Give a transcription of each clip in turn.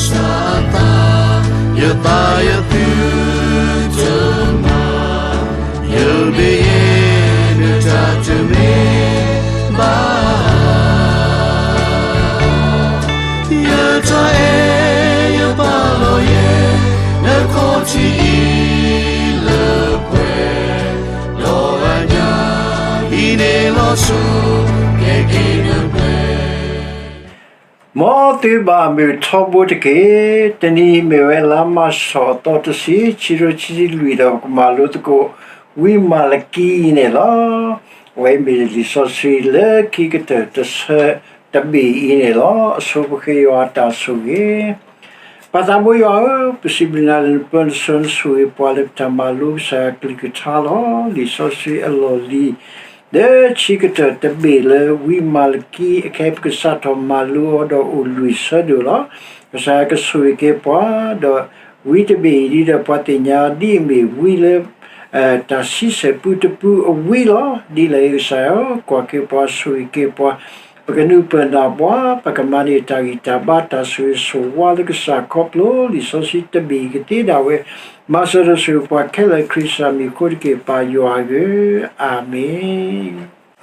စၢ်အသး, ယသးယသုတမၤ, ယမ့ၢ်ယဲ နတၢ်တမ့ၢ်ဘၣ်. ယတၢ်အဲၣ်ယပာ်လီၤယဲ နခီၣ်ထံးအံၤလၢပှဲၤ, ဒီးအညၣ်အံၤန့ၣ်လီၤစိၤ ကဲက့ၤနပှဲၤ မ်သုဘၣ်မုာ်ထီဘိတက့ၢ်. တနံၤအံၤမ့ၢ်ဝဲလါမၢ်ၡးသီတဆံ, ခံကထိခံဆံလွံၢ်ဒီး ပကမၤလိသကိး ဝံမၤလကံအံၤန့ၣ်လီၤ. အဝဲအံၤမ့ၢ်လံာ်စီဆှံလၢခံကတၢၢ်တဆၢတဘ့ၣ်အံၤန့ၣ်လီၤ. အဆိပဃ့ယွၤအတၢ်ဆိၣ်ဂ့ၤ ပၢ်သးဘိယွၤဧၢ, ပစံးဘျုးနၤလၢနပၢနဆှၢနဆိၣ်ဂ့ၤပှၤ လၢပတၢ်မၤလိကစၢ်ယွၤကလုၢ်ကထါလီၤ. လံာ်စီဆှံအလီၢ်လံၤ လၢခံကတၢၢ်တဘ့ၣ်လၢဝံမၤလကံအခဲ ပကစးထီၣ်မၤလိအီၤဒီးအိၣ်လွံၢ်ဆၢဒိၣ်လီၤ. ကစၢ်ယွၤကဆိၣ်ဂ့ၤက့ၤပှၤ, ဒီးဝံတဘ့ၣ်အံၤဒ်ဒီး ပှၤသ့ၣ်ညါဒ်အမ့ၢ်ဝံလၢ တၢ်ဆံဆဲၣ်ပူတပူအဝံလီၤ. ဒ်လဲၣ်ဂ့ၤ ကစၢ်ဧၢ, ကွၢ်က့ၤပှၤ ဆိၣ်ဂ့ၤက့ၤပှၤ, ပကနုာ်ပၢၢ်နၢ်ပှၤ, ပကမၤန့ၢ်တၢ်ဂံၢ်တၢ်ဘါ တၢ်ဆိၣ်ဂ့ၤဆိၣ်ဝါလၢကစၢ်ခီဖျိ လံာ်စီဆှံတဘ့ၣ်အံၤကသ့ဒၣ်ဝဲ, မၤစၢၤဒီးဆိၣ်ဂ့ၤပှၤခဲလၢာ် ခရံာ်ကစၢ်မံၤအဃိတက့ၢ် ပၢ်ယွၤဧၢ, အၤမ့ၣ်.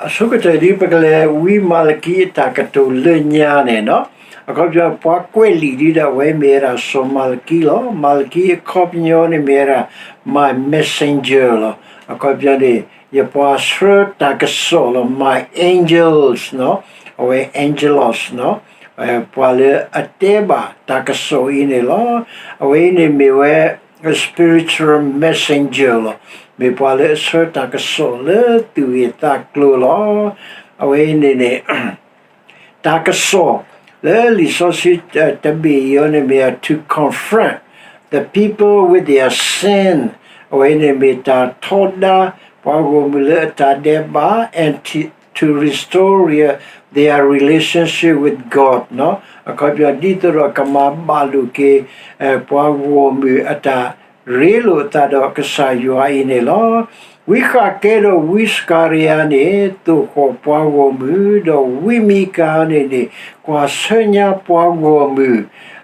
အဆိကတၢၢ်ဒ်ပကလဲၤဝံမၤလကံအတၢ်ကတိၤလၢညါန့ၣ်လီၤ. အခီပညီ ပှၤကွဲးလံာ်ဒ်ဒီး အဝဲမ့ၢ်ဝဲဒၣ်စီၤမၤလကံလီၤ. မၤလကံအခီပညီန့ၣ်မ့ၢ်ဝဲဒၣ် my messenger လီၤ. အခီပညီန့ၣ် ယပှၤဆှၢတၢ်ကစီၣ်လီၤ, my angels နီၤ, အဝဲ angelos နီၤ, ပှၤလၢအတဲဘၣ်တၢ်ကစီၣ်အံၤန့ၣ်လီၤ. အဝဲအံၤန့ၣ်မ့ၢ်ဝဲ spiritual messenger လီၤ. မ့ၢ်ပှၤလၢအဆှၢတၢ်ကစီၣ်လၢသူၣ်ဂ့ၢ်သးကျိၤလီၤ. အဝဲအံၤန့ၣ်န့ၣ် တၢ်ကစီၣ်လၢလံာ်စီဆှံတဘ့ၣ်အံၤအီၤန့ၣ်မ့ၢ် to confront the people with their sin, အဝဲန့ၣ်မ့ၢ်တၢ်ထီဒါပှၤဂီၢ်မုၢ်လၢအတၢ်ဒဲးဘး and to, to restore their, their relationship with God နီၤ. အခီပညီ ဒ်သိးဒီးကမၤဘၣ်လိာ်က့ၤ ပှၤဂီၢ်မုၢ်အတၢ်ရ့လိာ်အသးဒီးကစၢ်ယွၤအံၤန့ၣ်လီၤ. ဝံဃးကဲဒီးဝံစကၤရယၤန့ၣ် သိၣ်ဃီၣ်ပှၤဂီၢ်မုၢ်, ဒီးဝံမံကၤန့ၣ်န့ၣ် ကွၢ်ဆၢညါပှၤဂီၢ်မုၢ်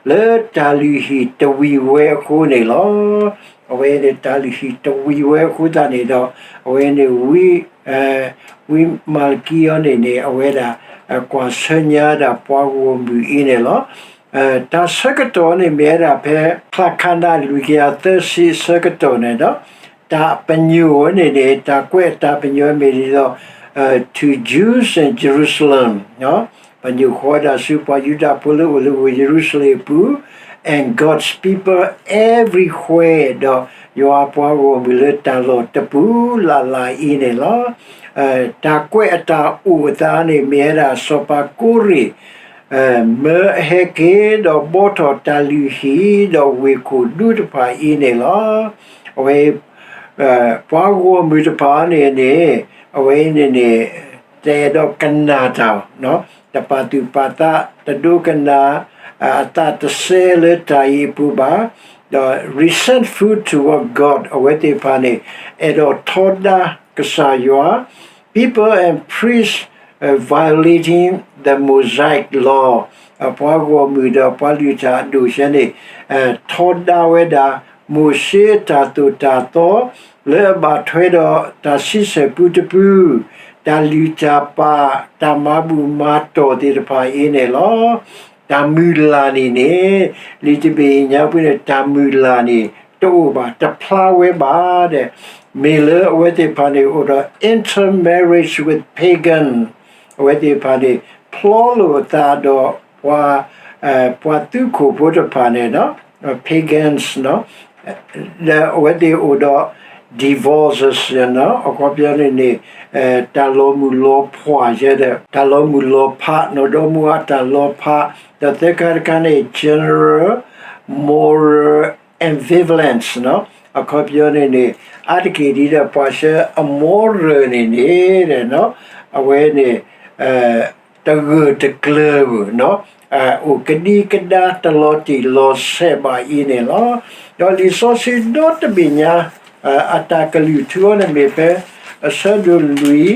လၢတၢ်လုၢ်ဟံၣ်တဝံၤဝဲအဃိန့ၣ်လီၤ. အဝဲန့ၣ်တၢ်လုၢ်ဟံၣ်တဝံၤဝဲအဃိသတးန့ၣ်ဒီး အဝဲန့ၣ်ဝံ ဝံမၤလကံအီၤန့ၣ်န့ၣ် အဝဲဒၣ် ကွၢ်ဆၢညါဒၣ်ပှၤဂီၢ်မုၢ်အံၤန့ၣ်လီၤ. တၢ်ဆၢကတီၢ်န့ၣ်မ့ၢ်ဝဲဒၣ်ဖဲ ဖျါခါနၣ်လွံၢ်ကယၤသၢဆံအဆၢကတီၢ်န့ၣ်ဒီး တၢ်ပညိၣ်ဝဲန့ၣ်န့ၣ် တၢ်ကွဲးအတၢ်ပညိၣ်မ့ၢ်ဒ်သိး to Jews in Jerusalem ပညိၣ်ဃီဒၣ်ဆူပှၤယူဒၤဖိလၢအိၣ်လၢဝ့ၢ်ယရူၤၡလ့ၣ်အပူၤ and God's people everywhere ဒီးယွၤအပှၤဂီၢ်မုၢ်လၢတၢ်လီၢ်တပူၤလၢ်လၢ်အံၤန့ၣ်လီၤ. တၢ်ကွဲးအတၢ်အိၣ်အသးန့ၣ်မ့ၢ်ဝဲဒၣ်စီၤပၤကိရ့ၣ် မၢအဟဲက့ၤဒီးဘှီထီၣ်တၢ်လုၢ်ဟံၣ်ဒီးဝ့ၢ်ခိၣ်ဒူတဖၣ်အံၤန့ၣ်လီၤ. အဝဲ ပှၤဂီၢ်မုၢ်တဖၣ်န့ၣ်န့ၣ် အဝဲအံၤန့ၣ်န့ၣ် တအဲၣ်ဒိးကနၣ်တၢ်, တပာ်သူၣ်ပာ်သး တဒိကနၣ် အသးတစဲလၢတၢ်အံၤအပူၤဘၣ်, ဒီး resentful toward God အဝဲသ့ၣ်တဖၣ်န့ၣ် အဲၣ်ဒိးထီဒါကစၢ်ယွၤ people and priests violating the Mosaic law ပှၤဂီၢ်မုၢ်ဒီးပှၤလုၢ်တၢ်အဒိၣ်စဲန့ၣ် ထီဒါဝဲဒၣ် မိၤၡ့အတၢ်သိၣ်တၢ်သီ လၢအဘၣ်ထွဲဒီးတၢ်ဆံဆဲၣ်ပူတပူ, တၢ်လုၢ်တၢ်ပာ်, တၢ်မၤဘူၣ်မၤတီၢ်သ့ၣ်တဖၣ်အံၤန့ၣ်လီၤ. တၢ်မုၢ်လၢ်န့ၣ်န့ၣ် လံာ်တဘ့ၣ်အံၤညါပူၤန့ၣ် တၢ်မုၢ်လၢ်န့ၣ် တအိၣ်ဘၣ်, တဖျါဝဲဘၣ်ဒီး မ့ၢ်လၢအဝဲသ့ၣ်တဖၣ်န့ၣ်အိၣ်ဒီး intermarriage with pagan အဝဲသ့ၣ်တဖၣ်န့ၣ် ဖျီလိာ်အသးဒီးပှၤ ပှၤသုးခိၣ်ဖိတဖၣ်န့ၣ် pagans ဒီးအဝဲသ့ၣ်အိၣ်ဒီး divorces အခီပညီန့ၣ်န့ၣ် တၢ်လီၤမုၢ်လီၤဖးယဲဒီး တၢ်လီၤမုၢ်လီၤဖး နီၢ်ဒီမါဝၤတၢ်လီၤဖး, ဒီးသၢခါတခါန့ၣ် general moral ambivalence အခီပညီန့ၣ်န့ၣ် အါတက့ၢ်ဒ်ဒီးပှၤဆှၢအ moral န့ၣ်န့ၣ် အဝဲန့ၣ် တဂၢၢ်တကျၢၤဘၣ်, အိၣ်ကဒံကဒါတလီၤတံၢ်လီၤဆဲးဘၣ်အံၤန့ၣ်လီၤ. ဒီးလံာ်စီဆှံဒီတဘ့ၣ်ညါ အတၢ်ကလုၢ်ထူအီၤန့ၣ်မ့ၢ်ဖဲ အဆၢဒိၣ်လွံၢ်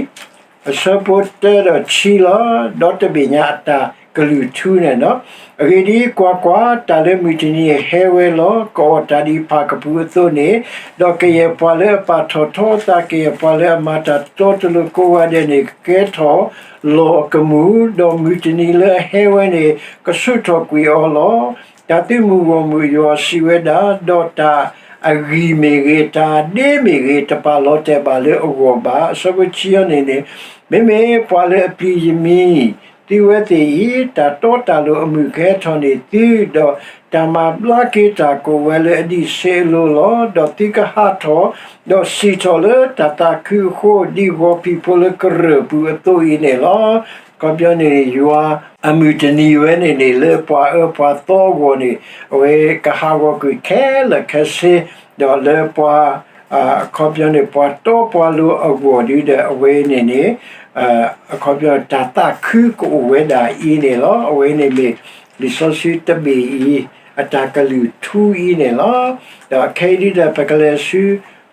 အဆၢဖိတၢဒီးခံလီၤ. ဒီတဘ့ၣ်ညါအတၢ် ကလုၢ်ထူန့ၣ်လီၤ. အဂ့ၢ်ဒ်အံၤ, ကွၢ်ကွၢ်, တၢ်လၢမုၢ်တနံၤဟဲဝဲလီၤ. ကအီၣ်တၢ်ဒ်ဖၣ်ကပူၤအသိးန့ၣ်, ဒီးကယဲၢ်ပှၤလၢအပာ်ထီၣ်ထီအသး, ကယဲၢ်ပှၤလၢအမၤတၢ်တီတလိၤကိးဂၤဒဲးန့ၣ် ကကဲထီၣ်လီၢ်အကမူၣ်, ဒီးမုၢ်တနံၤလၢအဟဲဝဲန့ၣ် ကဆူၣ်ထီၣ်ကွံာ်အီၤလီၤ. တၢ်သုးမုၢ်ဂီၢ်မုၢ်ယွၤစံးဝဲဒၣ်, ဒီးတၢ်အဂံၢ်မ့ၢ်ဂ့ၤ, တၢ်အဒ့မ့ၢ်ဂ့ၤ, တပာ်လီၤတဲာ်ဘၣ်လၢအဂီၢ်ဘၣ်. အဆၢဖိတဆံအံၤန့ၣ်န့ၣ်, မ့မ့ၢ်ပှၤလၢအပျံၤယမံၤ, သုဝဲသ့ၣ်အံၤ, တၢ်တီတၢ်လိၤအမုၢ်ကဟဲထီၣ်န့ၢ်သု, ဒီးတၢ်မၤဘျါက့ၤတၢ်ကိးဝဲလၢအဒံးဆှံအလိၤလီၤ. ဒီးသုကဟးထီၣ်, ဒီးစံၣ်ထီၣ်လၢတၢ်သးခုအဃိ, ဒ်ဂီၤဖံးဖိလၢကရၢၢ်ပူၤအသိးအံၤန့ၣ်လီၤ. အခီပညီန့ၣ် ယွၤအမုၢ်တနံၤဝဲန့ၣ်န့ၣ် လၢပှၤအၢပှၤသီအဂီၢ်န့ၣ်, အဝဲကဟးဂီၤကွံာ်ခဲလၢာ်ခဲဆ့, ဒီးလၢပှၤ, အခီပညီန့ၣ် ပှၤတီပှၤလိၤအဂီၢ်ဒ်ဒီး အဝဲန့ၣ်န့ၣ်, အခီပညီ တၢ်သးခုကအိၣ်ဝဲဒၣ်အံၤန့ၣ်လီၤ. အဝဲန့ၣ်မ့ၢ်လံာ်စီဆှံတဘ့ၣ်အံၤ အတၢ်ကလုၢ်ထူအံၤန့ၣ်လီၤ. ဒီးခဲအံၤဒ်ဒီး ပကလဲၤဆူ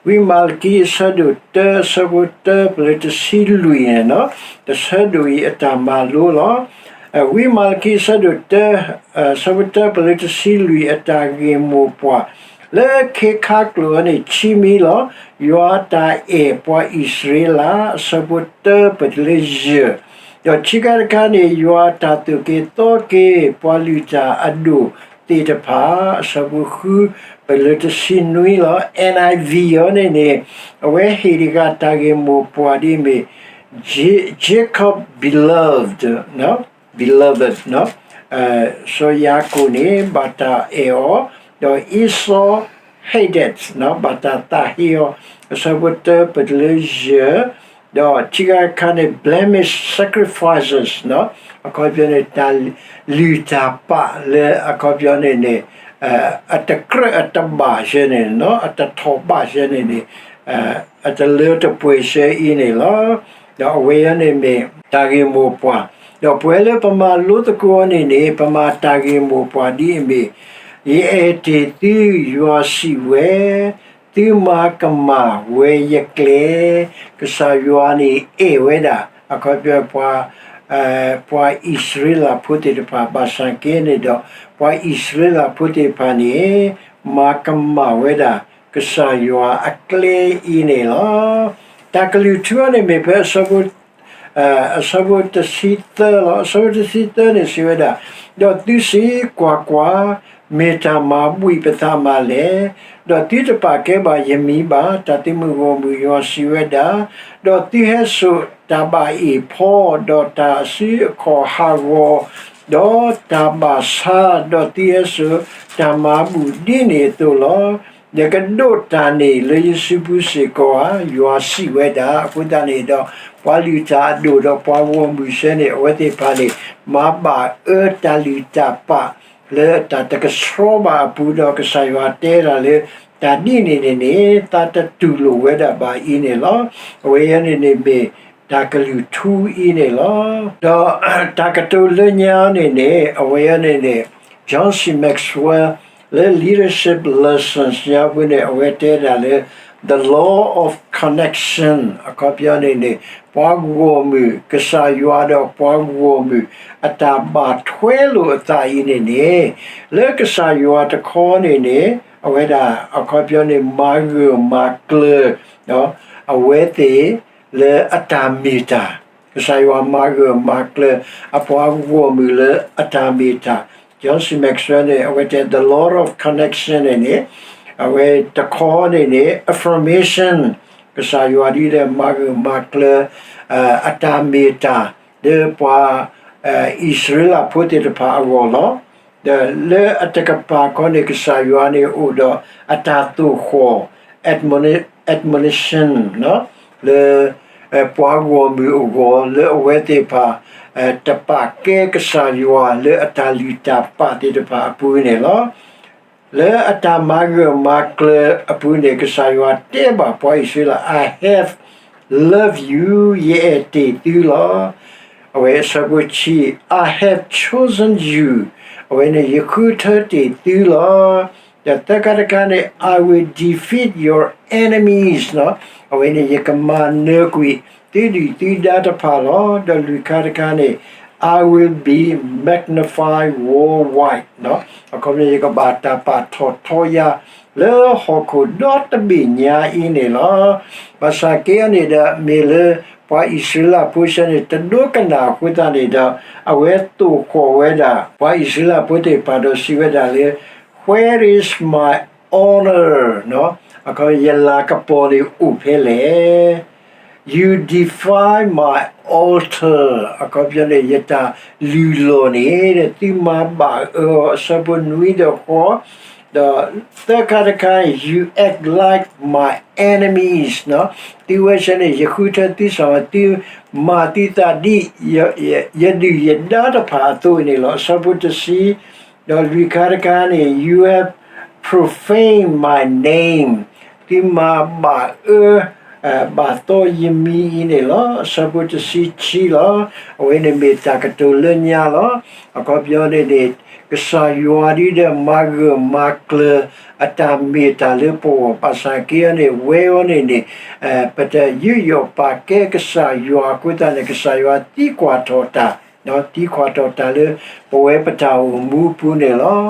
ဝံမၤလကံအဆၢဒိၣ်တၢ အဆၢဖိတၢ ပလၢတဆံလွံၢ်န့ၣ်လီၤ. တဆၢဒိၣ်အံၤအတၢ်မၤလိလီၤ. ဝံမၤလကံအဆၢဒိၣ်တၢ အဆၢဖိတၢ ပလၢတဆံလွံၢ်အတၢ်ဂ့ၢ်မိၢ်ပှၢ်, လၢခ့ခါကျိာ်အံၤန့ၣ် ဆံမံလီၤ. ယွၤတၢ်အဲၣ်ပှၤအံၣ်စရ့လး အဆၢဖိတၢ ပတုၤလၢယဲၢ်, ဒီးဆံးခါတခါန့ၣ် ယွၤတၢ်သိၣ်က့ၤသီက့ၤ ပှၤလုၢ်တၢ်အဒိၣ်သ့ၣ်တဖၣ် အဆၢဖိဃု ပတုၤလၢတဆံနွံလီၤ. NIV အံၤန့ၣ်န့ၣ် အဝဲဟ့ၣ်တဂၤတၢ်ဂ့ၢ်မိၢ်ပှၢ်ဒ်အမ့ၢ် Jacob beloved, beloved, စီၤယၤကိာ်န့ၣ် ဘၣ်တၢ်အဲၣ်အီၤ, ဒီး Esau hated, ဘၣ်တၢ်သးဟ့အီၤ, အဆၢဖိတၢ ပတုၤလၢယဲၢ်, ဒီးဆံးခါတခါန့ၣ် blemish sacrifices, အခီပညီန့ၣ် တၢ်လုၢ်တၢ်ပာ်လၢအခီပညီန့ၣ်န့ၣ် အတကြၢးအတဘၣ်ဆၢန့ၣ်, အတထီၣ်ဘၣ်ဆၢန့ၣ်န့ၣ်, အတလၢတပှဲၤဆၢအံၤန့ၣ်လီၤ. ဒီးအဝဲအံၤန့ၣ်မ့ၢ်တၢ်ဂ့ၢ်မိၢ်ပှၢ်, ဒီးပဝဲလၢပမၤလိသကိးအီၤန့ၣ်န့ၣ် ပမၤတၢ်ဂ့ၢ်မိၢ်ပှၢ်ဒ်အမ့ၢ်, ယအဲၣ်တ့ၢ်သု, ယွၤစံးဝဲ, သုမၤကမၣ်ဝဲယကျဲ, ကစၢ်ယွၤန့ၣ်အဲၣ်ဝဲဒၣ် အခီပညီ ပှၤအံၣ်စရ့လးဖိသ့ၣ်တဖၣ် ဘၣ်ဆၣ်က့န့ၣ်ဒီး ပှၤအံၣ်စရ့လးဖိသ့ၣ်တဖၣ်န့ၣ် မၤကမၣ်ဝဲဒၣ် ကစၢ်ယွၤအကျဲအံၤန့ၣ်လီၤ. တၢ်ကလုၢ်ထူအံၤန့ၣ်မ့ၢ်ဖဲ အဆၢဖိတဆံသၢလီၤ. အဆၢဖိတဆံသၢန့ၣ်စံးဝဲဒၣ်, ဒီးသုစံး, ကွၢ်ကွၢ်, မ့ၢ်တၢ်မၤဘှံးပသးမးလဲၣ်. ဒီးသုတပာ်ကဲဘၣ်ယမံၤဘၣ်, တၢ်သုးမုၢ်ဂီၢ်မုၢ်ယွၤစံးဝဲဒၣ်, ဒီးသုဟဲစိာ်တၢ်ဘၣ်အ့ၣ်ဖီ, ဒီးတၢ်အစုအခီၣ်ဟးဂီၤ, ဒီးတၢ်ဘၣ်ဆါ, ဒီးသုဟဲစိာ်တၢ်မၤဘူၣ်ဒ်န့ၣ်အသိးလီၤ. ယကဒိးတၢ်န့ၣ်လၢယစုပူၤစ့ၢ်ကီးဧါ, ယွၤစံးဝဲဒၣ်. အဃိသတးန့ၣ်ဒီး ပှၤလုၢ်တၢ်အဒိၣ်ဒီးပှၤဂီၢ်မုၢ်ဆၢန့ၣ် အဝဲသ့ၣ်တဖၣ်န့ၣ် မၤဘၣ်အၢတၢ်လုၢ်တၢ်ပာ် လၢတၢ်တကဆှီဘၣ်အပူၤဒီး ကစၢ်ယွၤတဲဒၣ်လၢ တၢ်ဒ်န့ၣ်န့ၣ်န့ၣ် သးတတူၢ်လိာ်ဝဲဒၣ်ဘၣ်အံၤန့ၣ်လီၤ. အဝဲအံၤန့ၣ်န့ၣ်မ့ၢ်တၢ်ကလုၢ်ထူအံၤန့ၣ်လီၤ. ဒီးတၢ်ကတိၤလၢညါန့ၣ်န့ၣ် အဝဲအံၤန့ၣ်န့ၣ် John C Maxwell လၢ Leadership Lessons ညါပူၤန့ၣ် အဝဲတဲဒၣ်လၢ the law of connection အခီပညီန့ၣ်န့ၣ် ပှၤဂီၢ်မုၢ် ကစၢ်ယွၤဒီးပှၤဂီၢ်မုၢ် အတၢ်ဘၣ်ထွဲလိာ်အသးအံၤန့ၣ်န့ၣ် လၢကစၢ်ယွၤတခီန့ၣ်န့ၣ် အဝဲဒၣ်အခီပညီန့ၣ် မၤဂၢၢ်မၤကျၢၤ အဝဲသ့ၣ်လၢအတၢ်မ့ၢ်တၢ်, ကစၢ်ယွၤမၤဂၢၢ်မၤကျၢၤ အပှၤဂီၢ်မုၢ်လၢအတၢ်မ့ၢ်တၢ်, John C Maxwell န့ၣ် အဝဲတဲ the law of connection န့ၣ်န့ၣ် အဝဲတခီန့ၣ်န့ၣ် affirmation ကစၢ်ယွၤဒ်လဲၣ်မၤဂၢၢ်မၤကျၢၤ အတၢ်မ့ၢ်တၢ် လၢပှၤအံၣ်စရ့လးဖိသ့ၣ်တဖၣ်အဂီၢ်လီၤ. ဒီးလၢအတကပၤခီန့ၣ် ကစၢ်ယွၤန့ၣ်အိၣ်ဒီးအတၢ်သိၣ်ဃီၣ် admoni-, admonition လၢပှၤဂီၢ်မုၢ်အဂီၢ် လၢအဝဲသ့ၣ်တဖၣ် တပာ်ကဲကစၢ်ယွၤလၢအတၢ်လုၢ်တၢ်ပာ်သ့ၣ်တဖၣ်အပူၤန့ၣ်လီၤ. လၢအတၢ်မၤဂၢၢ်မၤကျၢၤအပူၤန့ၣ် ကစၢ်ယွၤတဲဘၣ်ပှၤအံၣ်စရ့လး I have loved you, ယအဲၣ်တ့ၢ်သုလီၤ. အဝဲအဆၢဖိဆံ I have chosen you, အဝဲန့ၣ်ယဃုထၢတ့ၢ်သုလီၤ. ဒီးသၢခါတခါန့ၣ် I will defeat your enemies အဝဲန့ၣ်ယကမၤနၢၤကွံာ် သုဒုၣ်သုဒါတဖၣ်လီၤ. ဒီးလွံၢ်ခါတခါန့ၣ် I will be magnified worldwide အခီပညီ ယကဘၣ်တၢ်ပာ်ထီၣ်ထီယၤလၢဟီၣ်ခိၣ်ဒီတဘ့ၣ်ညါအံၤန့ၣ်လီၤ. ဘၣ်ဆၣ်က့အံၤန့ၣ်ဒီး မ့ၢ်လၢပှၤအံၣ်စရ့လးဖိဆၢန့ၣ် တဒိကနၣ်အဃိသတးန့ၣ်ဒီး အဝဲသိၣ်ဃီၣ်ဝဲဒၣ် ပှၤအံၣ်စရ့လးဖိသ့ၣ်တဖၣ်ဒီးစံးဝဲဒၣ်လၢ Where is my honor? အခီပညီ ယလၤကပီၤန့ၣ်အိၣ်ဖဲလဲၣ်. You defile my altar. အခီပညီန့ၣ် ယတၢ်လုၢ်လီၢ်န့ၣ် သုမၤဘၣ်အၢအီၤ အဆၢဖိနွံဒီးဃိး, ဒီးသၢခါတခါ you act like my enemies သုဝဲဆၢန့ၣ် ယဃုထၢသုစၢ်ဝဲ သုမၤသုသးဒ် ယဒုၣ်ယဒါတဖၣ်အသိးန့ၣ်လီၤ. အဆၢဖိတဆံ ဒီးလွံၢ်ခါတခါန့ၣ် you have profaned my name. သုမၤဘၣ်အၢ ဘၣ်သီယမံၤအံၤန့ၣ်လီၤ. အဆၢဖိတဆံခံလီၤ. အဝဲန့ၣ်မ့ၢ်တၢ်ကတိၤလၢညါလီၤ. အခီပညီန့ၣ်န့ၣ် ကစၢ်ယွၤဒ်ဒီးမၤဂၢၢ်မၤကျၢၤအတၢ်မ့ၢ်တၢ်လၢပဂီၢ် ဘၣ်ဆၣ်က့အံၤန့ၣ် ဝဲအံၤန့ၣ်န့ၣ် ပတယူးယီၣ်ပာ်ကဲကစၢ်ယွၤအဃိသတးန့ၣ် ကစၢ်ယွၤသံကွၢ်ထီၣ်တၢ် သံကွၢ်ထီၣ်တၢ်လၢပဝဲပတၢ်အိၣ်မူအပူၤန့ၣ်လီၤ.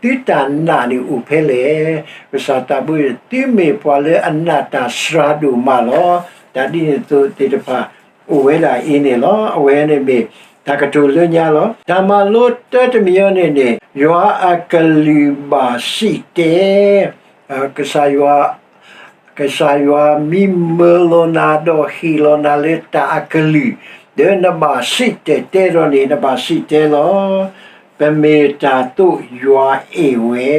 သုတၢ်နာ်န့ၣ်အိၣ်ဖဲလဲၣ်. ကစၢ်သးဘိ သုမ့ၢ်ပှၤလၢအနာ်တၢ်စှၤဒိၣ်မးလီၤ. တၢ်ဒ်န့ၣ်အသိးသ့ၣ်တဖၣ်အိၣ်ဝဲဒၣ်အံၤန့ၣ်လီၤ. အဝဲန့ၣ်မ့ၢ်တၢ်ကတိၤလၢညါလီၤ. တၢ်မၤလိတၢတမံၤအံၤန့ၣ်န့ၣ် ယွၤအကလုၢ်ဘၣ်စံၣ်တဲၤ ကစၢ်ယွၤ ကစၢ်ယွၤမံမၢလီၤနၤဒီးဟ့ၣ်လီၤနၤလၢတၢ်အကလုၢ်, ဒီးနဘၣ်စံၣ်တဲၤတဲဒီးန့ၣ် နဘၣ်စံၣ်တဲၤလီၤ. ပမ့ၢ်တၢ်အသိးယွၤအဲၣ်ဝဲ,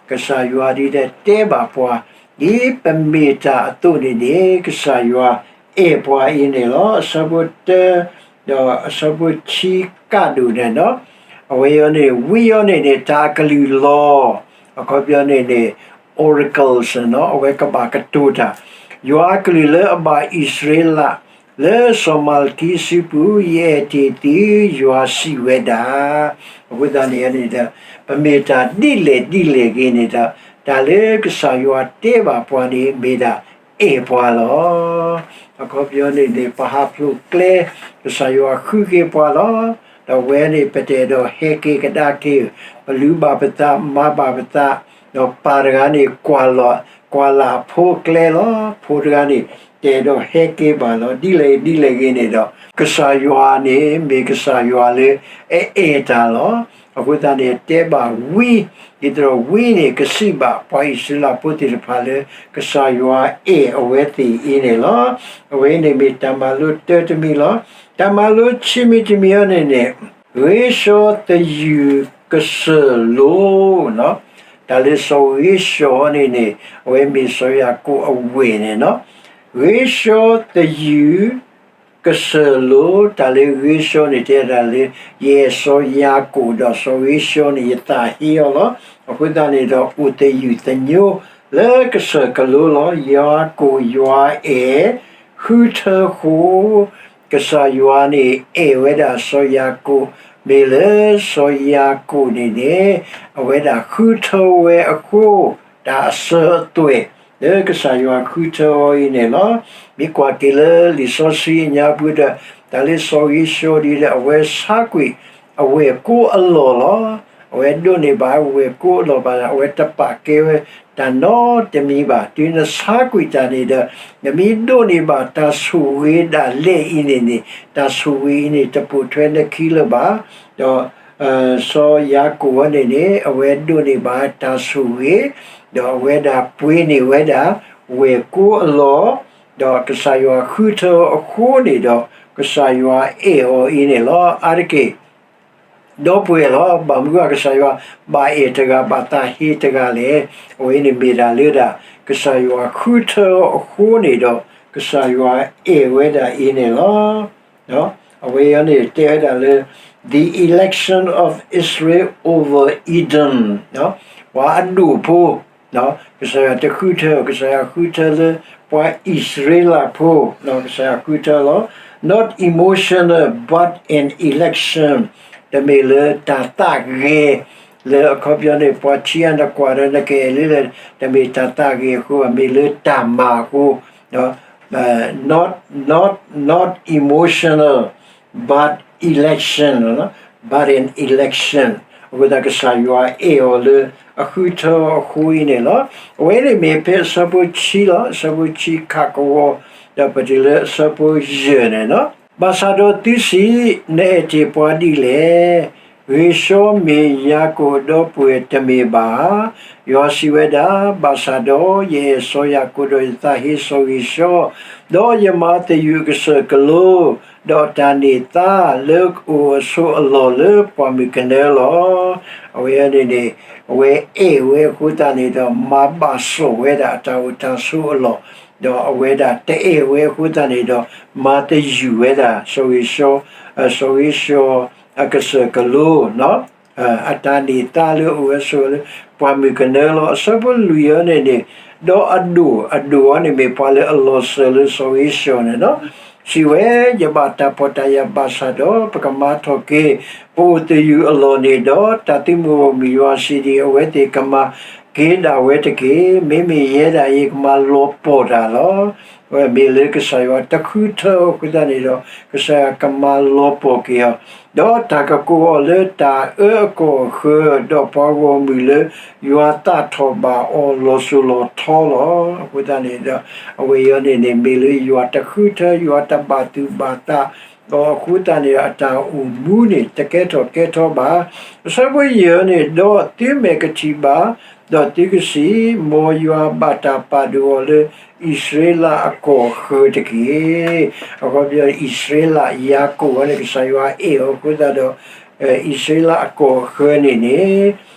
ကစၢ်ယွၤဒ်တဲဘၣ်ပှၤ, ဒ်ပမ့ၢ်တၢ်အသိးန့ၣ်န့ၣ် ကစၢ်ယွၤအဲၣ်ပှၤအံၤန့ၣ်လီၤ. အဆၢဖိတၢ ဒီးအဆၢဖိခံကးဒိၣ်န့ၣ်ဒီး အဝဲအံၤန့ၣ် ဝံအံၤန့ၣ်န့ၣ် တၢ်အကလုၢ်လီၤ. အခီပညီန့ၣ်န့ၣ် oracles န့ၣ် အဝဲကဘၣ်ကတိၤတၢ်, ယွၤအကလုၢ်လၢအဘၣ်အံၣ်စရ့လး လၢစီၤမၤလကံစုပူၤ ယအဲၣ်တ့ၢ်သု ယွၤစံးဝဲဒၣ်. အဃိသတးန့ၣ်န့ၣ်ဒီး ပမ့ၢ်တၢ်ဒ်လဲၣ်ဒ်လဲၣ်ဂ့ၤန့ၣ်ဒီး တၢ်လၢကစၢ်ယွၤတဲဘၣ်ပှၤန့ၣ် မ့ၢ်ဒၣ်အဲၣ်ပှၤလီၤ. အခီပညီန့ၣ်န့ၣ် ပဟးဖျိးကျဲ ကစၢ်ယွၤဃုက့ၤပှၤလီၤ. ဒီးအဝဲန့ၣ် ပတအဲၣ်ဒိးဟဲက့ၤကဒါက့ၤ, ပလုၢ်ဘၣ်ပသး မၤဘၣ်ပသး, ဒီးပၢ်တဂၤန့ၣ် ကွၢ်လၢ် ကွၢ်လၢ်အဖိအကျဲလီၤ. ဖိတဂၤန့ၣ် တအဲၣ်ဒိးဟဲက့ၤဘၣ်လီၤ. ဒ်လဲၣ်ဒ်လဲၣ်ဂ့ၤန့ၣ်ဒီး ကစၢ်ယွၤန့ၣ် မ့ၢ်ကစၢ်ယွၤလၢအအဲၣ်တၢ်လီၤ. အဃိသတးန့ၣ် တဲဘၣ်ဝံ ဒ်သိးဒီးဝံန့ၣ် ကစံးဘၣ်ပှၤအံၣ်စရ့လးဖိသ့ၣ်တဖၣ်လၢ ကစၢ်ယွၤအဲၣ်အဝဲသ့ၣ်အံၤန့ၣ်လီၤ. အဝဲအံၤန့ၣ်မ့ၢ်တၢ်မၤလိတၢတမံၤလီၤ. တၢ်မၤလိဆံးမံၤတမံၤအံၤန့ၣ်န့ၣ် ဂ့ၤဆှီသယုၢ်ကစၢၢ်လိၤ တၢ်လၢစီၤဂ့ၤဆှီန့ၣ်န့ၣ် အဝဲမ့ၢ်စီၤယၤကိာ်အဝဲၢ်န့ၣ်လီၤ. ဂ့ၤဆှီသယုၢ်ကစၢၢ်လိၤ တၢ်လၢဂ့ၤဆှီန့ၣ် တဲဒၣ်လၢ ယအဲၣ်စီၤယၤကိာ်ဒီးစီၤဂ့ၤဆှီန့ၣ် ယသးဟ့အီၤလီၤ. အဃိသတးန့ၣ်ဒီး အိၣ်သယုၢ်သညိလၢကစၢၢ်ကလိလီၤ. ယၤကိာ်ယွၤအဲၣ် ဃုထၢဃိ ကစၢ်ယွၤန့ၣ် အဲၣ်ဝဲဒၣ်စီၤယၤကိာ် မ့ၢ်လၢစီၤယၤကိာ်န့ၣ်န့ၣ် အဝဲဒၣ်ဃုထၢဝဲအဃိ တၢ်အစၢၤအသွဲၣ် လၢကစၢ်ယွၤဃုထၢအီၤအံၤန့ၣ်လီၤ. မ့ၢ်ကွၢ်က့ၤလၢလံာ်စီဆှံအညါပူၤဒီး တၢ်လၢစီၤဂ့ၤဆှီဒ်ဒီး အဝဲဆါကွံာ်အဝဲၢ်ကိအလီၢ်လီၤ. အဝဲဒိးန့ၢ်ဘၣ်ဝဲၢ်ကိအလီၢ်ဘၣ် အဝဲတပာ်ကဲဝဲတၢ်နီတမံၤဘၣ်. တုၤနဆါကွံာ်တၢ်န့ၣ်ဒီး နမ့ၢ်ဒိးန့ၢ်ဘၣ်တၢ်ဆိၣ်ဂ့ၤဒၣ်လဲာ်အံၤန့ၣ်န့ၣ် တၢ်ဆိၣ်ဂ့ၤအံၤန့ၣ် တပိာ်ထွဲနခံလၢၤဘၣ်. ဒီး စီၤယၤကိာ်ဝဲန့ၣ်န့ၣ် အဝဲဒိးန့ၢ်ဘၣ်တၢ်ဆိၣ်ဂ့ၤ, ဒီးအဝဲဒၣ်ပှ့ၤန့ၢ်ဝဲဒၣ် ဝဲၢ်ကိအလီၢ်, ဒီးကစၢ်ယွၤဃုထၢအဃိန့ၣ်ဒီး ကစၢ်ယွၤအဲၣ်အီၤအံၤန့ၣ်လီၤ. အါတက့ၢ် ဒီပုၢ်ဝဲၢ်လီၤ. ဘၣ်မနုၤကစၢ်ယွၤဘၣ်အဲၣ်တဂၤဘၣ်သးဟ့တဂၤလဲၣ်. အဝဲန့ၣ်မ့ၢ်ဒၣ်လၢဒၣ် ကစၢ်ယွၤဃုထၢအဃိန့ၣ်ဒီး ကစၢ်ယွၤအဲၣ်ဝဲဒၣ်အံၤန့ၣ်လီၤ. အဝဲအံၤန့ၣ် တဲဝဲဒၣ်လၢ the election of Israel over Edom ပှၤအဒိၣ်ဖိ ကစၢ်ယွၤတဃုထၢ ကစၢ်ယွၤဃုထၢလၢ ပှၤအံၣ်စရ့လးဖိ ကစၢ်ယွၤဃုထၢလီၤ. Not emotional but an election တမ့ၢ်လၢတၢ်သးဂဲၤ လၢအခီပညီန့ၣ် ပှၤဆံးအါနကွၢ်ဒီးနကအဲၣ်လၢလဲၣ် တမ့ၢ်တၢ်သးဂဲၤအဃိဘၣ် မ့ၢ်လၢတၢ်မၤအဃိ not not not emotional but election, by an election, အဃိသတးကစၢ်ယွၤအဲၣ်အီၤလၢအဃုထၢအဃိအံၤန့ၣ်လီၤ. အဝဲန့ၣ်မ့ၢ်ဖဲအဆၢဖိဆံလီၤ, အဆၢဖိဆံခးကဝီၤ, ဒီးပတုၤလၢအဆၢဖိယဲၢ်န့ၣ်လီၤ. ဘၣ်ဆၣ်ဒီးသုစံး, နအဲၣ်တ့ၢ်ပှၤဒ်လဲၣ်. ဂ့ၤၡီမ့ၢ်ယၤကိာ်ဒီပုၢ်ဝဲၢ်တမ့ၢ်ဘၣ်ဧါ. ယွၤစံးဝဲဒၣ်, ဘၣ်ဆၣ်ဒီးယအဲၣ်စီၤယၤကိာ်ဒီးယသးဟ့စီၤဂ့ၤၡီ, ဒီးယမၤသယုၢ်အကစၢၢ်ကလိ, ဒီးတၢ်န့ၢ်သါလၢကအိၣ်အဆိးအလီၢ်လၢပှၢ်မုၢ်ကနၢလီၤ. အဝဲန့ၣ်န့ၣ် အဝဲအဲၣ်ဝဲအဃိသတးန့ၣ်ဒီး မၤဘၣ်စီၣ်ဝဲဒၣ်အတၢ်အိၣ်တၢ်ဆိးအလီၢ်, ဒီးအဝဲဒၣ်တအဲၣ်ဝဲအဃိသတးန့ၣ်ဒီး မၤသယုၢ်ဝဲဒၣ် စီၤဂ့ၤစီၤ, စီၤဂ့ၤစီၤအကစၢၢ်ကလိ အတၢ်န့ၢ်သါလၢအအိၣ်ဝဲဆိးလၢပှၢ်မုၢ်ကနၢလီၤ. အဆၢဖိလွံၢ်အံၤန့ၣ်န့ၣ်, ဒီးအဒိၣ်, အဒိၣ်အံၤန့ၣ်မ့ၢ်ပှၤလၢအလီၤစၢၤလၢစီၤဂ့ၤစီၤန့ၣ်လီၤ. စံးဝဲ, ယဘၣ်တၢ်ဖှီၣ်တၢ်ယာ်ဘၣ်ဆၣ်ဒီး ပကမၤထီၣ်က့ၤ ပအိၣ်သယုၢ်အလီၢ်န့ၣ်ဒီး တၢ်သုးမုၢ်ဂီၢ်မုၢ်ယွၤစံးဒ်အံၤ, အဝဲသ့ၣ်ကမၤက့ၤဒၣ်ဝဲတက့ၢ်. မ့မ့ၢ်ယဲဒၣ်အံၤကမၤလီၤပှီၢ်တၢ်လီၤ. မ့ၢ်လၢကစၢ်ယွၤတဃုထၢအဃိသတးန့ၣ်ဒီး ကစၢ်ယွၤကမၤလီၤပှီၢ်က့ၤအီၤ, ဒီးတၢ်ကကိးအီၤလၢတၢ်အၢအကီၢ်အဃၢၤ, ဒီးပှၤဂီၢ်မုၢ်လၢယွၤသးထီၣ်ဘၣ်အီၤလီၤစိၤလီၤထီလီၤ. အဃိသတးန့ၣ်ဒီး အဝဲအံၤန့ၣ်န့ၣ် မ့ၢ်လၢယွၤတဃုထၢ ယွၤတဘၣ်သူၣ်ဘၣ်သး ဒီးအဃိသတးန့ၣ်ဒီး အတၢ်အိၣ်မူန့ၣ် တကဲထီၣ်ကဲထီဘၣ်. အဆၢဖိယဲၢ်န့ၣ်, ဒီးသုမဲာ်ကထံၣ်ဘၣ်, ဒီးသုကစံး, မ်ယွၤဘၣ်တၢ်ပာ်ဒိၣ်အီၤလၢ အံၣ်စရ့လးအကီၢ်အဃၢၤတက့ၢ်. အခီပညီ အံၣ်စရ့လး ယၤကိာ်ဝဲန့ၣ် ကစၢ်ယွၤအဲၣ်အီၤအဃိသတးဒီး အံၣ်စရ့လးအကီၢ်အဃၢၤန့ၣ်န့ၣ်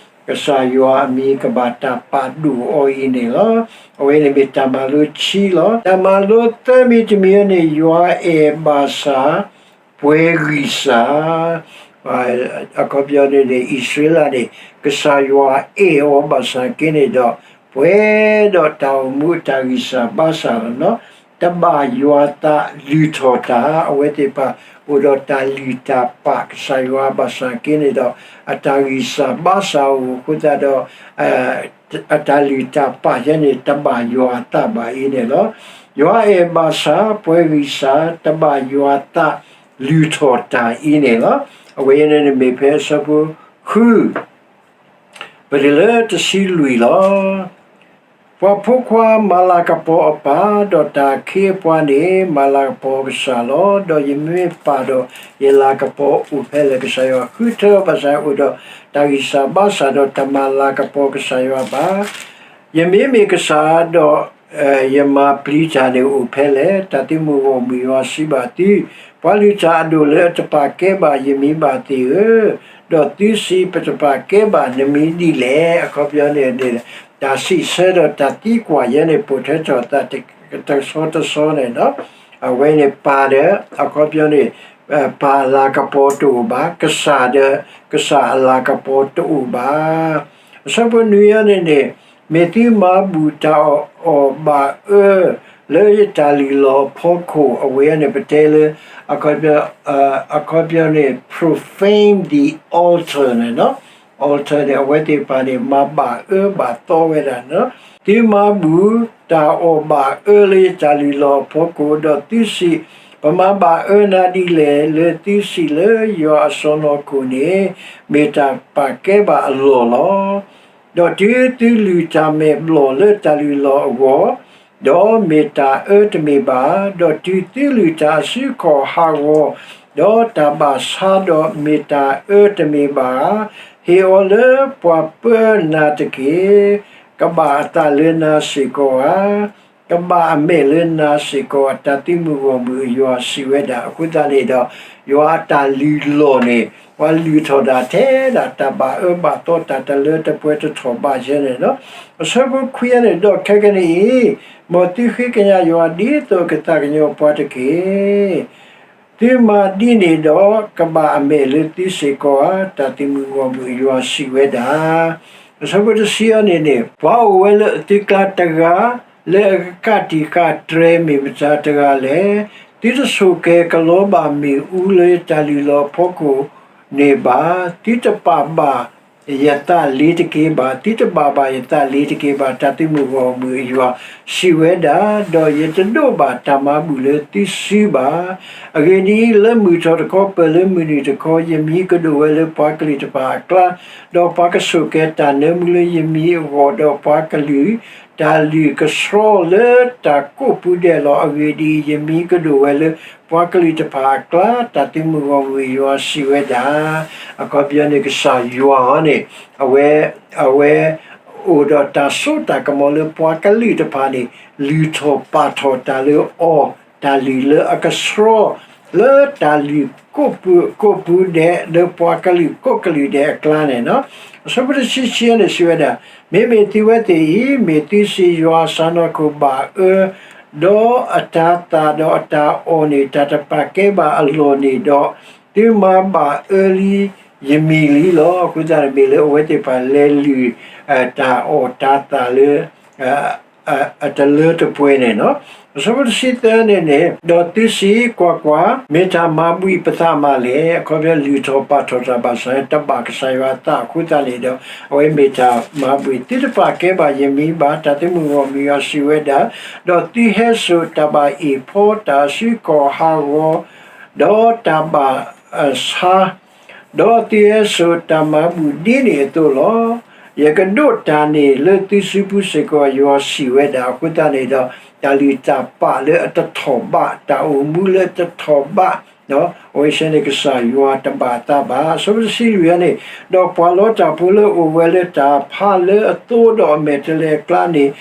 ကစၢ်ယွၤအမံၤကဘၣ်တၢ်ပာ်ဒိၣ်အီၤအံၤန့ၣ်လီၤ. အဝဲန့ၣ်မ့ၢ်တၢ်မၤလိခံလီၤ. တၢ်မၤလိသၢမံၤတမံၤန့ၣ် ယွၤအဲၣ်ဘၣ်ဆၣ် ပှဲၤဂံၢ်စၢ် အခီပညီန့ၣ်န့ၣ် အံၣ်စရ့လးန့ၣ် ကစၢ်ယွၤအဲၣ်အီၤဘၣ်ဆၣ်က့န့ၣ်ဒီး ပှဲၤဒီးတၢ်အိၣ်မူအတၢ်ဂံၢ်စၢ်ဘါစၢ်လီၤနီၤ. တဘၣ်ယွၤသးလုၢ်ထီၣ်တၢ်, အဝဲသ့ၣ်တဖၣ်အိၣ်ဒီးတၢ်လုၢ်တၢ်ပာ်ကစၢ်ယွၤဘၣ်ဆၣ်က့န့ၣ်ဒီး အတၢ်ဂံၢ်စၢ်ဘါစၢ်အိၣ်အဃိသတးဒီး အတၢ်လုၢ်တၢ်ပာ်ယဲန့ၣ် တဘၣ်ယွၤအသးဘၣ်အံၤန့ၣ်လီၤ. ယွၤအဲၣ်ဘၣ်ဆၣ် ပှဲၤဂံၢ်စၢ် တဘၣ်ယွၤသးလုၢ်ထီၣ်တၢ်အံၤန့ၣ်လီၤ. အဝဲအံၤန့ၣ်မ့ၢ်ဖဲအဆၢဖိဃု ပတုၤလၢတဆံလွံၢ်လီၤ. ပှၤဖိခွါမၤလၤကပီၤအပၢ်, ဒီးတၢ်အခ့အပှၤန့ၣ် မၤလၤကပီၤကစၢ်လီၤ. ဒီးယမ့ၢ်ပၢ်ဒီး ယလၤကပီၤအိၣ်ဖဲလဲၣ်. ကစၢ်ယွၤဃုထၢဘၣ်ဆၣ် အိၣ်ဒီးတၢ်ဂံၢ်စၢ်ဘါစၢ်ဒီးတမၤလၤကပီၤကစၢ်ယွၤဘၣ်. ယမ့မ့ၢ်ကစၢ်ဒီး ယမၤပျံၤတၢ်န့ၣ်အိၣ်ဖဲလဲၣ်. တၢ်သုးမုၢ်ဂီၢ်မုၢ်ယွၤစံးဘၣ်သု, ပှၤလုၢ်တၢ်အဒိၣ်လၢအတပာ်ကဲဘၣ်ယမံၤဘၣ်သ့ၣ်ဧၢ, ဒီးသုစံး ပတပာ်ကဲဘၣ်နမံၤဒ်လဲၣ်. အခီပညီန့ၣ် တၢ်စံးဆၢဒီးတၢ်သံကွၢ်ယဲန့ၣ် ပိာ်ထွဲထီၣ်သးတဆီတဆီန့ၣ်ဒီး အဝဲန့ၣ်ပၢ်ဒီး အခီပညီန့ၣ် ပၢ်အလၤကပီၤတအိၣ်ဘၣ်, ကစၢ်ဒီး ကစၢ်အလၤကပီၤတအိၣ်ဘၣ်. အဆၢဖိနွံအံၤန့ၣ်န့ၣ်, မ့ၢ်သုမၤဘူၣ်တၢ်အီၣ်ဘၣ်အၢ လၢယတၢ်လုၢ်လီၢ်အဖီခိၣ် အဝဲန့ၣ်ပတဲလၢ အခီပညီန့ၣ် profane the altar န့ၣ်လီၤ. altar န့ၣ် အဝဲသ့ၣ်တဖၣ်န့ၣ် မၤဘၣ်အၢဘၣ်သီဝဲဒၣ်န့ၣ်လီၤ. သုမၤဘူၣ်တၢ်အီၣ်ဘၣ်အၢလၢယတၢ်လုၢ်လီၢ်အဖီခိၣ် ဒီးသုစံး, ပမၤဘၣ်အၢနၤဒ်လဲၣ်, လၢသုစံးလၢယွၤအစီၢ်နီၤခိၣ်န့ၣ် မ့ၢ်တၢ်ပာ်ကဲဘၣ်အလီၢ်လီၤ. ဒီးတုၤသုလုၢ်တၢ်မဲာ်ဘျီၣ်လၢတၢ်လုၢ်လီၢ်အဂီၢ်, ဒီးမ့ၢ်တၢ်အၢတမ့ၢ်ဘၣ်, ဒီးတုၤသုလုၢ်တၢ်အစုခီၣ်ဟးဂီၤ, ဒီးတၢ်ဘၣ်ဆါဒီးမ့ၢ်တၢ်အၢတမ့ၢ်ဘၣ်ဧါ, ဟ့ၣ်အီၤလၢပှၤပၢနၤတက့ၢ်. ကဘၣ်အသးလၢနၤစ့ၢ်ကီးဧါ, ကဘၣ်အမဲာ်လၢနၤစ့ၢ်ကီးဧါ, တၢ်သုးမုၢ်ဂီၢ်မုၢ်အယွၤစံးဝဲဒၣ်. အဃိသတးန့ၣ်ဒီး ယွၤအတၢ်လုၢ်လီၢ်န့ၣ် ပှၤလုၢ်ထီၣ်ဒၣ်ထဲဒၣ် တၢ်ဘၣ်အၢဘၣ်သီ တၢ်တလၢတပှဲၤတထီၣ်ဘးယဲန့ၣ်လီၤ. အဆၢဖိခွံန့ၣ်, ဒီးခဲကနံၣ်အံၤ, မ်သုဃ့ကညးယွၤဒ်သိးကသးကညီၤပှၤတက့ၢ်. သုမၤဒ်န့ၣ်ဒီး ကဘၣ်အမဲာ်လၢသုစ့ၢ်ကီးဧါ, တၢ်သုးမုၢ်ဂီၢ်မုၢ်အယွၤစံးဝဲဒၣ်. အဆၢဖိတဆံအံၤန့ၣ်န့ၣ်, ပှၤအိၣ်ဝဲလၢအသုကျါတဂၤ လၢအကကးတံာ်ဃာ်တြဲၤမ့ၢ်မတၤတဂၤလဲၣ်. သုတဆိၣ်ကဲၤကလီဘၣ်မ့ၣ်အူလၢယတၢ်လုၢ်လီၢ်အဖီခိၣ်န့ၣ်ဘၣ်. သုတပာ်ဘၣ် ယသးလ့ၤတက့ၤဘၣ်, သုတဘၣ်ဘၣ်ယသးလ့ၤတက့ၤဘၣ်, တၢ်သုးမုၢ်ဂီၢ်မုၢ်အယွၤစံးဝဲဒၣ်, ဒီးယတဒိးဘၣ်တၢ်မၤဘူၣ်လၢသုစုဘၣ်. အဂ့ၢ်ဒ်အံၤ, လၢမုၢ်ထီၣ်တခီ ပၢၢ်လၢမုၢ်နုာ်တခီ, ယမံၤကဒိၣ်ဝဲလၢပှၤကလုာ်တဖၣ်အကျါ, ဒီးပှၤကဆိၣ်ကဲၤတၢ်နၢမူလၢယမံၤအဂီၢ်, ဒီးပှၤကလုာ် တၢ်လုၢ်ကဆှီလၢတၢ်ကိးပူၤဒဲးလီၤ. အဂ့ၢ်ဒ်အံၤ, ယမံၤကဒိၣ်ဝဲလၢပှၤကလုာ်တဖၣ်အကျါ, တၢ်သုးမုၢ်ဂီၢ်မုၢ်ယွၤစံးဝဲဒၣ်. အခီပညီန့ၣ် ကစၢ်ယွၤန့ၣ် အဝဲ အဝဲ အိၣ်ဒီးတၢ်စိတၢ်ကမီၤလၢပှၤကလုာ်တဖၣ်န့ၣ် လုၢ်ထီၣ်ပာ်ထီၣ်တၢ်လၢအီၤ, တၢ်လုၢ်လၢအကဆှီ လၢတၢ်လုၢ်ကိးပူၤဒဲး လၢပှၤကလုာ်ကိးကလုာ်ဒဲးအကျါန့ၣ်လီၤ. အဆၢဖိတဆံခံန့ၣ်စံးဝဲဒၣ်, မ့မ့ၢ်သုဝဲသ့ၣ်အံၤ မ့ၢ်သုစံးယွၤအစၢၤနီၢ်ခိၣ်ဘၣ်အၢ, ဒီးအတၤသၣ်ဒီးအတၢ်အီၣ်န့ၣ် တၢ်တပာ်ကဲဘၣ်အလီၢ်န့ၣ်ဒီး, သုမၤဘၣ်အၢလံယမံၤလံလီၤ. အဃိသတးန့ၣ် မ့ၢ်လၢအဝဲသ့ၣ်တဖၣ်လဲၤလုၢ် တၢ်အီၣ်တၢ်သၣ်လၢ အတလၢတပှဲၤန့ၣ်လီၤ. အဆၢဖိတဆံသၢန့ၣ်န့ၣ်, ဒီးသုစံး, ကွၢ်ကွၢ်, မ့ၢ်တၢ်မၤဘှံးပသးမးလဲၣ်. အခီပညီ လုၢ်ထီၣ်ပာ်ထီၣ်တၢ်ဘၣ်ဆၣ် တဘၣ်ကစၢ်ယွၤအသးအဃိသတးန့ၣ်ဒီး အဝဲမ့ၢ်တၢ်မၤဘှံး, သုတပာ်ကဲဘၣ်ယမံၤဘၣ်, တၢ်သုးမုၢ်ဂီၢ်မုၢ်ယွၤစံးဝဲဒၣ်, ဒီးသုဟဲစိာ်တၢ်ဘၣ်အ့ၣ်ဖီ တၢ်စုကီၣ်ဟးဂီၤ, ဒီးတၢ်ဘၣ်ဆါ ဒီးသုဟဲစိာ်တၢ်မၤဘူၣ်ဒ်န့ၣ်အသိးလီၤ. ယကဒိးတၢ်န့ၣ်လၢသုစုပူၤစ့ၢ်ကီး ယွၤစံးဝဲဒၣ်. အဃိသတးန့ၣ်ဒီး တၢ်လုၢ်တၢ်ပာ်လၢအတထီၣ်ဘး, တၢ်အိၣ်မူလၢတထီၣ်ဘး, အဝဲဆဲန့ၣ် ကစၢ်ယွၤတဘၣ်အသးဘၣ်. အဆၢဖိတဆံလွံၢ်န့ၣ်, ဒီးပှၤလီတၢ်ဖိလၢအိၣ်ဝဲလၢတၢ်ဖးလၢအသိဒီးအမဲာ်တဲၤလဲၤအကျါန့ၣ်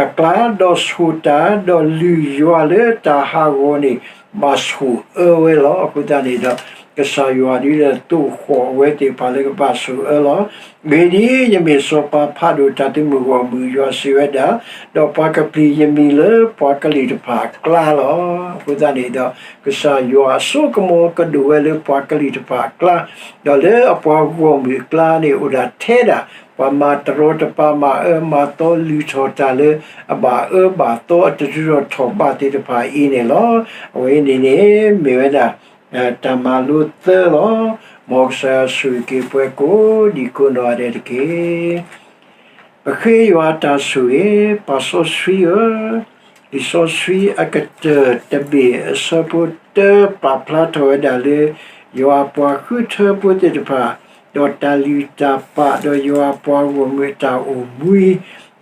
အကျါ, ဒီးဆိၣ်တၢ်, ဒီးလုၢ်ယွၤလၢတၢ်ဟးဂီၤန့ၣ် ဘၣ်ဆိၣ်အၢဝဲလီၤ. အဃိသတးန့ၣ်ဒီး ကစၢ်ယွၤဒုးသိၣ်ဃီၣ်အဝဲသ့ၣ်တဖၣ်လၢကဘၣ်ဆိၣ်အၢလီၤ. အဂ့ၢ်ဒ်အံၤ, ယမ့ၢ်စီၤပၤဖးဒိၣ်, တၢ်သုးမုၢ်ဂီၢ်မုၢ်ယွၤစံးဝဲဒၣ်, ဒီးပှၤကပျံၤယမံၤလၢပှၤကလုာ်တဖၣ်အကျါလီၤ. အဃိသတးန့ၣ်ဒီး ကစၢ်ယွၤအစိကမီၤကဒိၣ်ဝဲလၢပှၤကလုာ်တဖၣ်အကျါ, ဒီးလၢအပှၤဂီၢ်မုၢ်အကျါန့ၣ် အိၣ်ဒၣ်ထဲဒၣ် ပှၤမၤတရီတပါ မၤအၢမၤသီ လုၢ်ထီၣ်တၢ်လၢအဘၣ်အၢဘၣ်သီ အတတုၤထီၣ်ထီၣ်ဘးသ့ၣ်တဖၣ်အံၤန့ၣ်လီၤ. အဝဲန့ၣ်န့ၣ် မ့ၢ်ဝဲဒၣ် တၢ်မၤလိသၢလီၤ. မ်ကစၢ်ယွၤဆိၣ်ဂ့ၤက့ၤပှၤကိးဒံကိးနီၢ်ဒဲးတက့ၢ်. ပဃ့ယွၤတၢ်ဆိၣ်ဂ့ၤ, ပၢ်စီဆှံဧၢ, လံာ်စီဆှံအကတၢၢ်တဘ့ၣ်အဆၢဖိတၢ ပာ်ဖျါထီၣ်ဝဲဒၣ်လၢ ယွၤအပှၤဃုထၢဖိသ့ၣ်တဖၣ်, ဒီးတၢ်လုၢ်တၢ်ပာ်, ဒီးယွၤအပှၤဂီၢ်မုၢ်အတၢ်အိၣ်မူ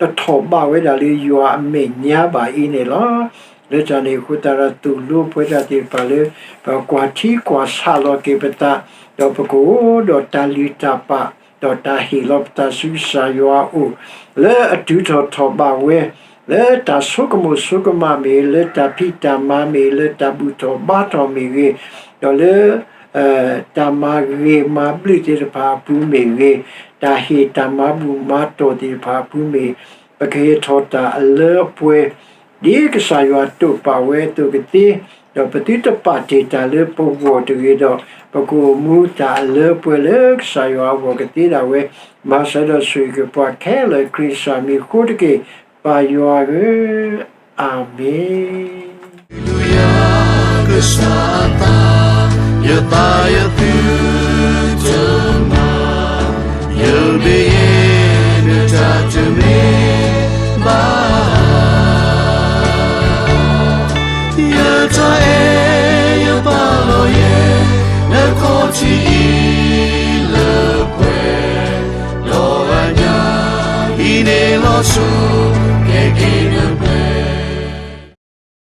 တထီၣ်ဘးဝဲဒၣ်လၢယွၤအမဲာ်ညါဘၣ်အံၤန့ၣ်လီၤ. လၢတၢ်န့ၣ်အဃိသတးဒီး သိၣ်လိပဝဲဒၣ်သ့ၣ်တဖၣ်လၢ ပကွၢ်ထံကွၢ်ဆးလီၤက့ၤပသး, ဒီးပကအိၣ်ဒီးတၢ်လုၢ်တၢ်ပာ်, ဒီးတၢ်ဟ့ၣ်လီၤပသးဆူကစၢ်ယွၤအအိၣ်, လၢအတုၤထီၣ်ထီၣ်ဘးဝဲ, လၢတၢ်ဆိကမိၣ်ဆိကမးမ့ၢ်, လၢတၢ်ဖံးတၢ်မၤမ့ၢ်, လၢတၢ်ဘူၣ်ထီၣ်ဘါထီၣ်မ့ၢ်ဂ့ၤ, ဒီးလၢ တၢ်မၤဂ့ၤမၤဘျုးသ့ၣ်တဖၣ်အပူၤမ့ၢ်ဂ့ၤ, တၢ်ဟ့ၣ်တၢ်မၤဘူၣ်မၤတီၢ်သ့ၣ်တဖၣ်အပူၤမ့ၢ်, ပကဟ့ၣ်ထီၣ်တၢ်အလၢအပှဲၤ ဒ်ကစၢ်ယွၤတိာ်ပာ်ဝဲအသိးကသ့, ဒီးပသုတပာ်တ့ၢ်တၢ်လၢပဂီၢ်တဂ့ၤဒီး, ပကအိၣ်မူတၢ်အလၢအပှဲၤလၢကစၢ်ယွၤအဂီၢ်ကသ့ဒၣ်ဝဲ, မၤစၢၤဒီးဆိၣ်ဂ့ၤက့ၤပှၤခဲလၢာ် ခရံာ်ကစၢ်မံၤအဃိတက့ၢ်, ပၢ်ယွၤဧၢ, အၤမ့ၣ်.